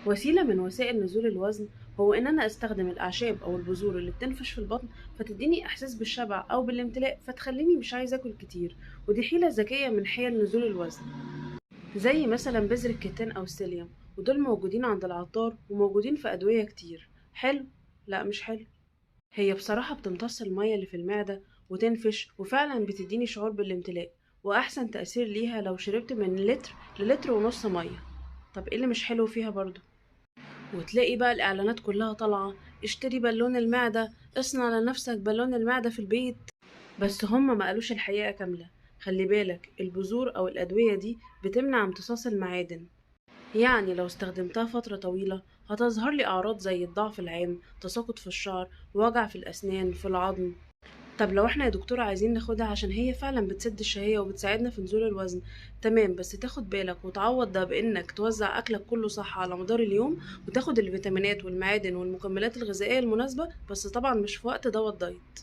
وسيلة من وسائل نزول الوزن هو إن أنا أستخدم الأعشاب أو البذور اللي بتنفش في البطن، فتديني إحساس بالشبع أو بالامتلاء، فتخليني مش عايزة أكل كتير، ودي حيلة ذكية من حيل نزول الوزن، زي مثلا بذر الكتان أو السيليوم، ودول موجودين عند العطار وموجودين في أدوية كتير. حلو؟ لا مش حلو. هي بصراحة بتمتص المية اللي في المعدة وتنفش، وفعلا بتديني شعور بالامتلاء، وأحسن تأثير ليها لو شربت من لتر للتر ونص مية. طب ايه اللي مش حلو فيها برضو؟ وتلاقي بقى الإعلانات كلها طالعة، اشتري بالون المعدة، اصنع لنفسك بالون المعدة في البيت، بس هم ما قالوش الحقيقة كاملة. خلي بالك البذور أو الأدوية دي بتمنع امتصاص المعادن، يعني لو استخدمتها فترة طويلة هتظهر لي أعراض زي الضعف العام، تساقط في الشعر، وجع في الأسنان، في العظم. طب لو احنا يا دكتورة عايزين ناخدها عشان هي فعلا بتسد الشهية وبتساعدنا في نزول الوزن، تمام، بس تاخد بالك وتعوض ده بإنك توزع أكلك كله صح على مدار اليوم، وتاخد الفيتامينات والمعادن والمكملات الغذائية المناسبة، بس طبعا مش في وقت دواء الدايت.